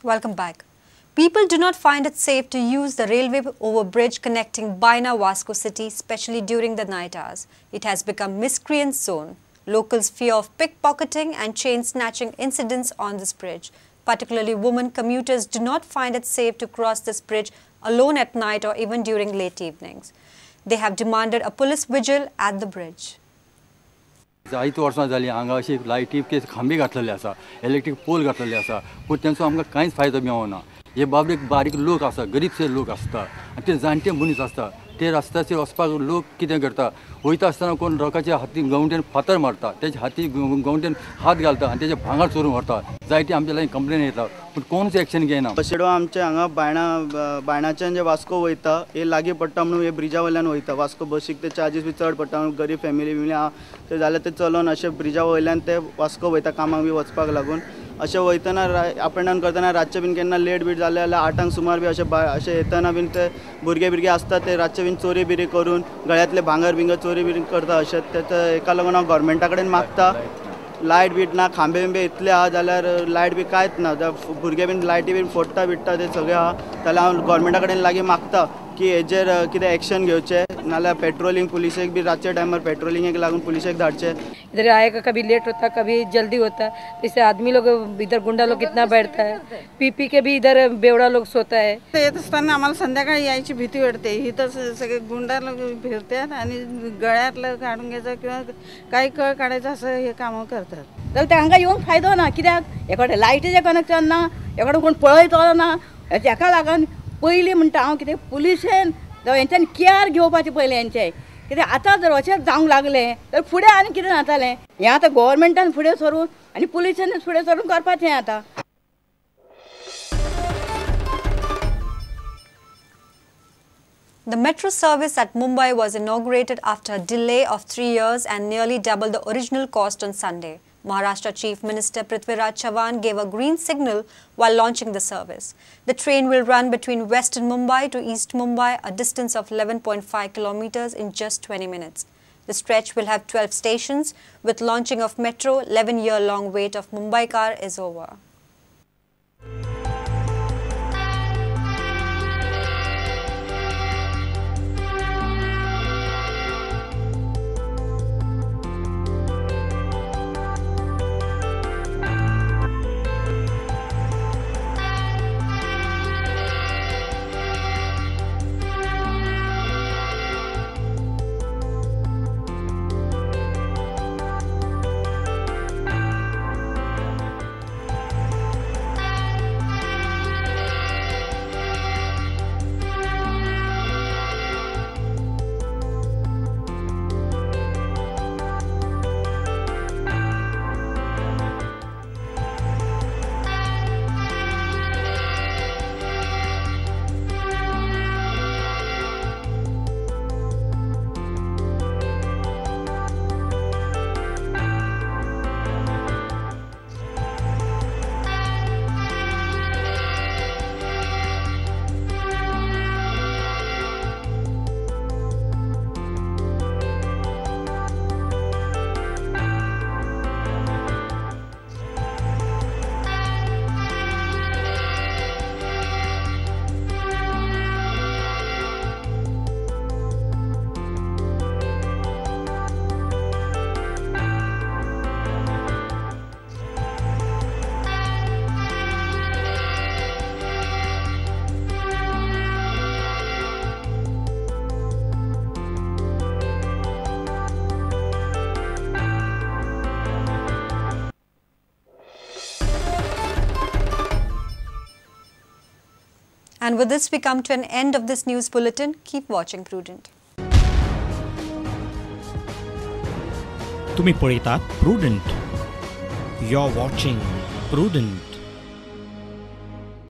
Welcome back. People do not find it safe to use the railway overbridge connecting Baina Vasco city, especially during the night hours. It has become miscreant zone. Locals fear of pickpocketing and chain snatching incidents on this bridge. Particularly women commuters do not find it safe to cross this bridge alone at night or even during late evenings. They have demanded a police vigil at the bridge. जायत वर्सां जालीं हांगा अशी लायटी खांबे घातलेले आसा, electric poll घातलेले आसा, पूण तेंचो आमकां कांयच फायदो मेळना. हे बाबरीक बारीक लोक आसा, गरीबशे लोक आसता आनी ते जाणटे मनीस आसता, ते रस्त्याचेर वचपाक लोक कितें करता, वयता आसतना कोण लोकांच्या हाती गवंडेन फातर मारता, तेच्या हाती गवंडेन हात घालता आनी तेजे भांगर चोरून व्हरता. जायती आमच्या लागीं कंप्लेन येता पूण कोणूच एक्शन घेयना. चेडवां आमचे हांगा बायणाच्यान जे वास्को वयता हे लागीं पडटा म्हणून हे ब्रिजा वयल्यान वयता. वास्को बसीक ते चार्जीस बी चड पडटा म्हणून गरीब फॅमिली बिमिली आहा ते जाल्यार ते चलोन अशे ब्रिजा वयल्यान ते वास्को वयता कामाक बी वचपाक लागून. अशें वयतना अप एंड डावन करतना रातचे बीन केन्ना लेट बीट जालें जाल्यार 8 सुमार बी अशें अशें येतना बीन ते भुरगे बिरगे आसता ते रातचे बीन चोरी बिरी करून गळ्यांतले भांगर बिंगर चोरी बिरी करता. अशें तें हेका लागून हांव गोवोरमेंटा कडेन मागता, लायट बीट ना, खांबे बिंबे इतले आहा जाल्यार लायट बी कांयच ना, भुरगे बीन लायटी बीन फोडटा बिडटा ते सगळे आहा. जाल्यार हांव गोवोरमेंटा कडेन लागीं मागता की हेजेर कितें एक्शन घेवचें, नाल्यार पेट्रोलिंग पुलिसेक बी रातच्या टायमार पेट्रोलिंगेक लागून पुलिसेक धाडचें. इधर आएगा कभी लेट होता कभी जल्दी होता, इससे आदमी लोग इधर गुंडा लोग कितना बैठता है, पी पी के भी इधर बेवड़ा लोग सोता है. येत असताना आम्हाला संध्याकाळी यायची भीती वाटते. इथं सगळे गुंडा लोक फिरतात आणि गळ्यातलं काढून घ्यायचं किंवा काही कळ काढायचं असं हे कामं करतात. जाल्यार तांकां येवंक फायदो ना, कित्याक एखादें लायटीचें कनेक्शन ना, एखादो कोण पळयतलो ना. हेका लागून पयलीं म्हणटा हांव कितें पुलिशेन हेंच्यान केअर घेवपाचें पयलें हेंचें, कित्याक आतां जर अशेंच जावंक लागलें तर फुडें आनी कितें जातालें. हें आतां गोवोरमेंटान फुडें सरून आनी पुलिशेन फुडें सरून करपाचें आतां. The metro service at Mumbai was inaugurated after a delay of 3 years and nearly double the original cost on Sunday. Maharashtra Chief Minister Prithviraj Chavan gave a green signal while launching the service. The train will run between Western Mumbai to East Mumbai, a distance of 11.5 kilometers in just 20 minutes. The stretch will have 12 stations. With launching of metro, 11-year-long wait of Mumbaikar is over. And with this, we come to an end of this news bulletin. Keep watching Prudent. तुम्ही पळयतात Prudent. You're watching Prudent.